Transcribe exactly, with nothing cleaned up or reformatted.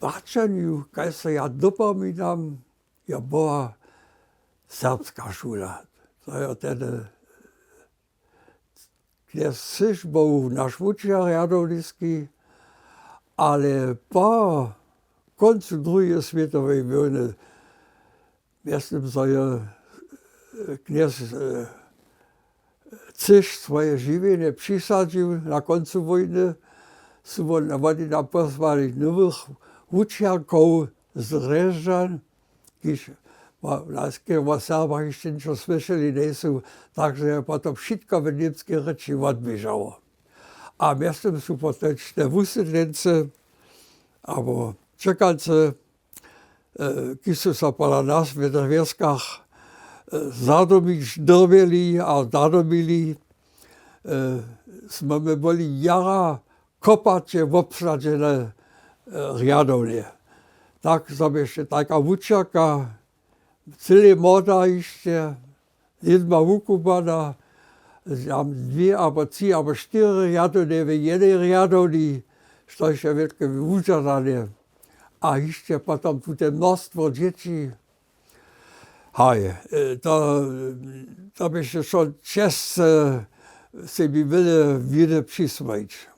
braćanju, kaž se ja dopominam, je była serbska šula. To je tehdy knjez Syš był naš wučer rjadowniski, ale po kóncu druheje swětoweje wójny, mjeztym zo je knjez Syš swoje žiwjenje přisadźił na kóncu wójny, su wón, woni nam pozwali nowych wučerkow z Drježdźan, kiž wo Serbach hišće ničo słyšeli njejsu, tak zo je potom wšitko w němskej rěči wotběžało. A mjeztym su potom te wusydlency abo čekancy, kiž su so pola nas w tych wěskach zadomić dyrbjeli a zadomili, smy my byli jara kopaće wobsadźene rjadownje. Tak zo běše tajka wučerka, cyle młoda hišće, jědma wukubłana, tam dwě abo tři abo štyri rjadownje w jenej rjadowni, štož je wělke wužadanje. A hišće potom tute mnóstwo dźěći. Haj, to běše wšo česce sebi wjele winy přiswojić.